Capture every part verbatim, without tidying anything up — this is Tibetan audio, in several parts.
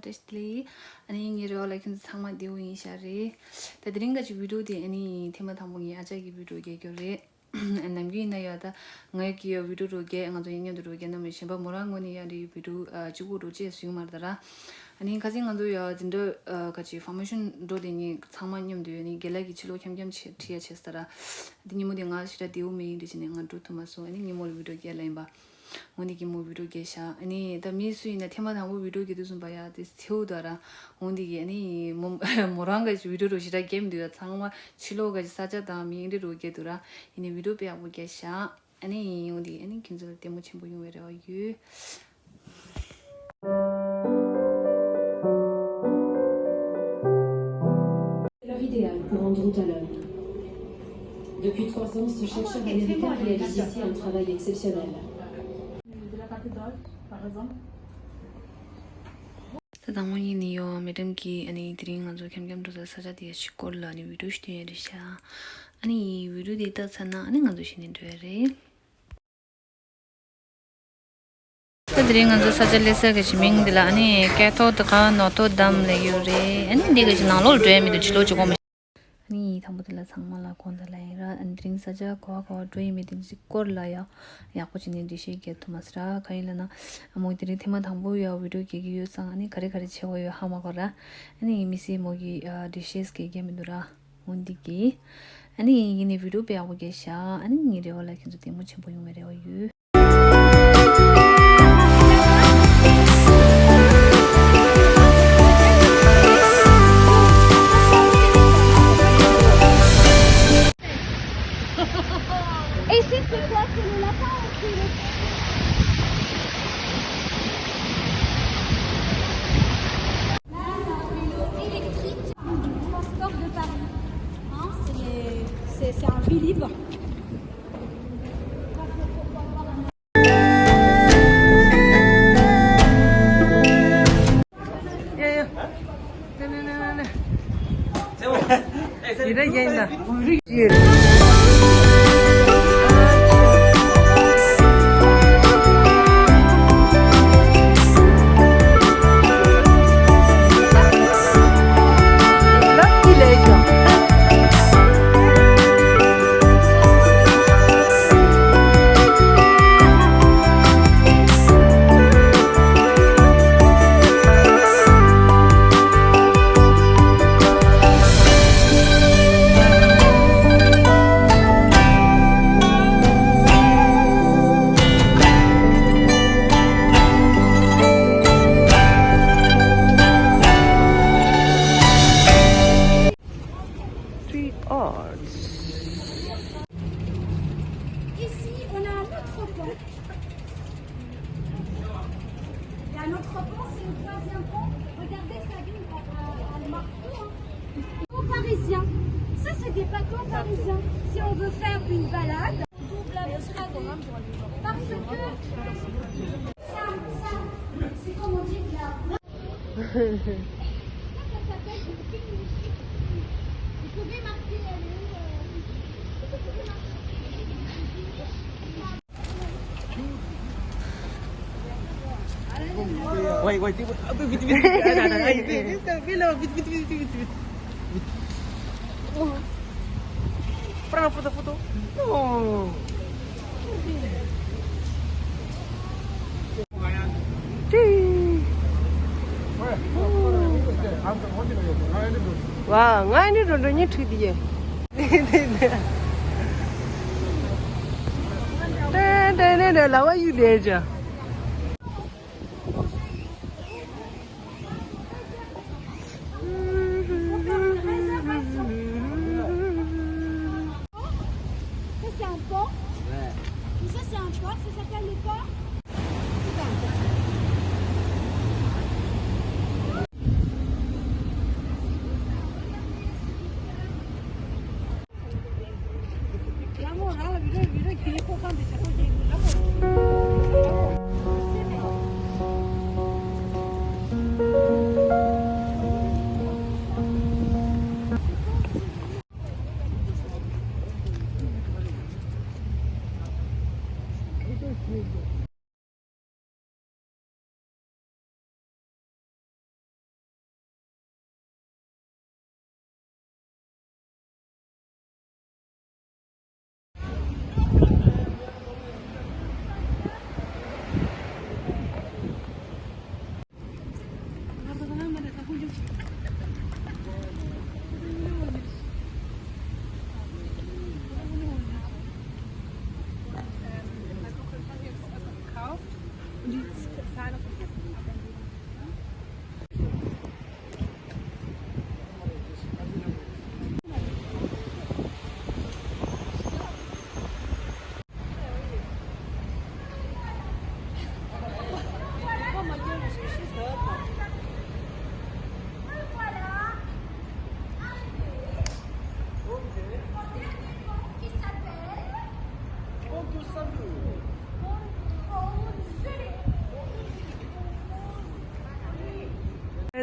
བཀྲ་ཤིས་བདེ་ལེགས། ཨ་ནི་ངའི་རེ་བ་ལ་ཁྱེད་ཚོ་ཚང་མ་བདེ་པོ་ཡིན་ཤག་རེད། ད་དེ་རིང་ག་ཅིག་བི་ཌིའོ་དེ་ཨ་ནི་ཐེངས་མ་དང་པོ་ངའི་ཨ་ཅག་གི་བི་ཌིའོ་རྒྱག་རྒྱུ་རེད། ནམ་རྒྱུན་ཡིན་ན་ཡང་ད་ངའི་གི་ཡང་བི་ཌིའོ་རུ་རྒྱག། ང་ཚོ་ཡང་མཉམ་དུ་རུ་རྒྱག་ན་མི་གཞན་པ་མོ་རང་ངོས་ནས་ཡང་རེད། བི་ཌིའོ་གཅིག་པོ་རུ་བྱས་བཟོས་མ་རེད་ད་ར། ཨ་ནི་ཁ་སང་ང་ཚོ་ཡང་འཛིན་གྲྭ་ག་ཅིག་ཕོར་མེ་ཤོན་འགྲོ་དེ་ནས་ཚང་མ་མཉམ་དུ་ཡང་ནི་རྒན་ལགས་ཀྱི་ཕྱི་ལོགས་འཁྱམ་འཁྱམ་བྱས་ཁྲིད་ཡ་བྱས་ས་ར། དེ་ཉིན་མོ་དེ་ང་ཞེ་དྲག་བདེ་པོ་མེད་ཡིན་དུས་བྱས་ནས་ང་འགྲོ་ཐུབ་མ་སོང་། ཨ་ནི་ཉིན་མོ་ལ་བི་ཌིའོ་རྒྱག་ལ་ཡིན་པ། འོ་འདི་གི་མོ་བི་ཌིའོ་རྒྱག་ཤག་ཨ་ནི་ད་མི་སུ་ཡིན་ན་ཐེངས་མ་དང་པོ་བི་ཌིའོ་རྒྱག་དུས་ཙམ་པ་ཡ་དེ་ཚེའུ་དང་ར། འོ་འདི་གི་ཨ་ནི་མོ་མོ་རང་ག་ཅིག་བི་ཌིའོ་རུ་ཞེ་དྲག་རྒྱག་མི་འདུག་ཡ། ཚང་མ་ཕྱི་ལོགས་ག་ཅིག་ས་ཆ་དང་མི་ཡིན་འདྲ་རུ་རྒྱག་འདུག་ར། ཡིན་ནའི་བི་ཌིའོ་དཔེ་ཡག་པོ་རྒྱག་ཤག་ཨ་ནི་འོ་འདི་ཨ་ནི་ཁྱེད་ཚོ་ལ་ལྟད་མོ་ཆེན་པོ་ཡོང་བའི་རེ་བ་ཡོད། L'heure idéale pour rendre route à l'homme. Depuis trois ans, ce chercheur américain réalise ici un travail exceptionnel. De la cathédrale, par exemple. ད་དང་པོ་ཉིད་ནས་ཡོང་མི་འགྲམ་གྱི་ཨ་ནི་དེ་རིང་ང་ཚོ་འཁྱམ་འཁྱམ་འགྲོ་ས་ས་ཆ་དེ་ཡ་ཞིག་སྐོར་ལ་ཨ་ནི་བི་ཌིའོ་ཞིག་སྟོན་ཡ་རེད་ཤག་ཨ་ནི་བི་ཌིའོ་དེ་ལྟ་ཚར་ན་ཨ་ནི་ང་ཚོ་གཞི་ནས་འགྲོ་ཡ་རེད། ད་དེ་རིང་ང་ཚོ་ས་ཆ་སླེབས་ས་གི་ཞི་མིང་འདི་ལ་ཨ་ནི་ཀེ་ཐོ་དི་ཀ་ནོ་ཐོ་དམ་ལབ་ཡོད་རེད། ཨ་ནི་འདི་གི་ཞི་ནང་ལོགས་འགྲོ་ཡ་མི་འདུག་ཕྱི་ལོགས་ཅིག་གོམ། ཨ་ནི་དང་པོ་དེ་ལ་ཚང་མ་ལ་དགོངས་དག་ལ་ཡིན་ར། ཨ་ནི་དེ་རིང་ས་ཆ་ག་བ་ག་བ་འགྲོ་ཡི་མེད་དེ་འདི་སྐོར་ལ་ཡང་ཡག་པོ་བྱས་ནས་འགྲེལ་བཤད་རྒྱག་ཐུབ་མ་སོང་ར། གང་ཡིན་ལབ་ན་མོ་དེ་རིང་ཐེངས་མ་དང་པོ་ཡང་བི་ཌིའོ་རྒྱག་གི་ཡོད་ཙང་ཨ་ནི་ག་རེ་ག་རེ་བྱེད་དགོས་ཡོད་ཧ་མ་གོ་ར། ཨ་ནི་མི་སེར་མོ་གི་འགྲེལ་བཤད་སྐད་རྒྱག་མི་འདུག་ར། འོ་འདི་གི། ཨ་ནི་ཡིན་ནའི་བི་ཌིའོ་དཔེ་ཡག་པོ་རྒྱག་ཤག་ཨ་ནི་ངའི་རེ་བ་ལ་ཁྱེད་ཚོ་ལྟད་མོ་ཆེན་པོ་ཡོང་བའི་རེ་བ་ཡོད། Et c'est c'est quoi? C'est le lapin ou c'est le... Là, c'est un vélo électrique du transport de Paris. Hein, c'est les- c'est- c'est un Vélib'. Three Arts. Ici, on a un autre pont. Il y a un autre pont, c'est le troisième pont. Regardez, ça vient à, à, à Marco, hein. Pont parisien. Ça, c'est des bateaux parisiens. Si on veut faire une balade, double escale. Parce que ça, ça, c'est comme on dit de la Prends la photo, photo. Non. ཝ། ང་ནི་འགྲོ་འགྲོ་ཉི་ཁྲི་དེ་ཡེ། དེ་དེ་དེ་ལ་བ་ཡུ་ལེ་ཇ། Ça, c'est un pont. Ouais. Et ça, c'est un port. Ça s'appelle le port.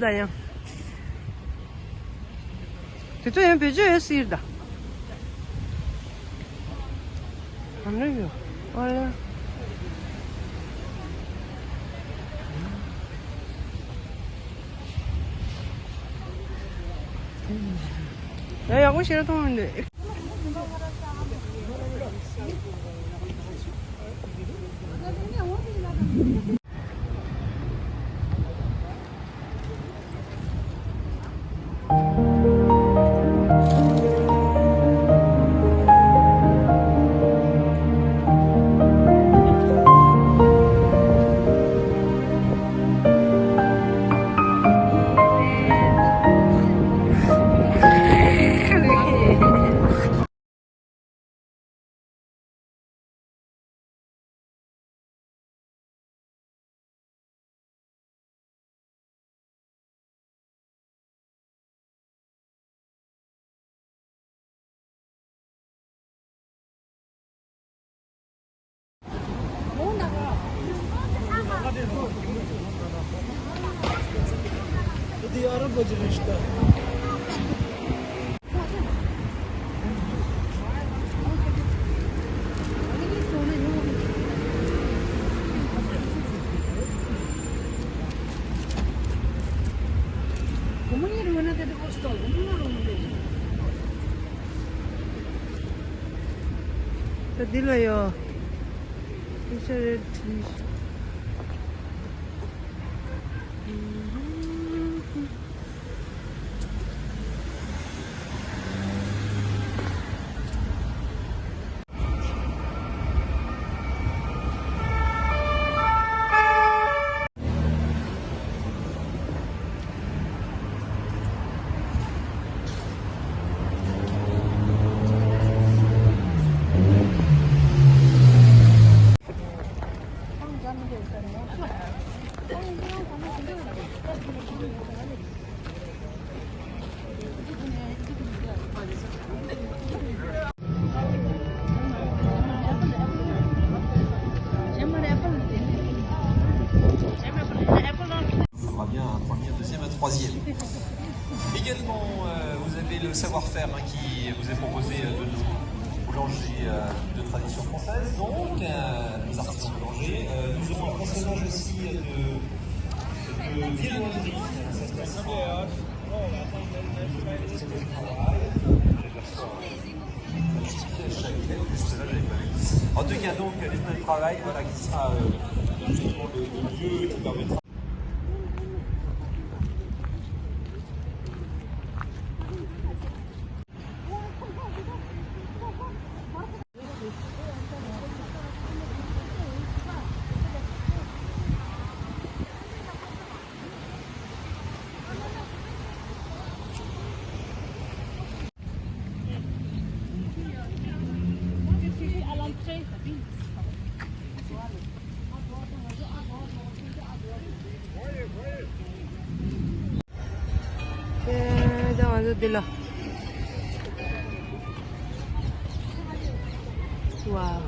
ད་ཡང་། དེ་ཚོ་ཡང་བེད་སྤྱོད་ཡོད་སྲིད་ད། ག་འདྲ་ཡོད། ཨ་ལ། ཡ་ཡག་པོ་ཞེ་དྲག་མཐོང་མི་འདུག་ད་འདི་ལ་ཡོད། ཕལ་ཆེར་རེད། On fera bien un premier, deuxième, un troisième. Également, euh, vous avez le savoir-faire, hein, qui vous est proposé, euh, de nos boulangers, euh, de tradition française, donc, euh, nos artisans boulangers. Euh, nous aurons un brassonnage aussi, euh, de, de viennoiserie. Ça se passe en En tout cas, donc, l'espace de travail, voilà, qui sera, euh, justement le, le lieu qui permettra ད་ང་ཚོ་འདི་ལ། ཝའོ།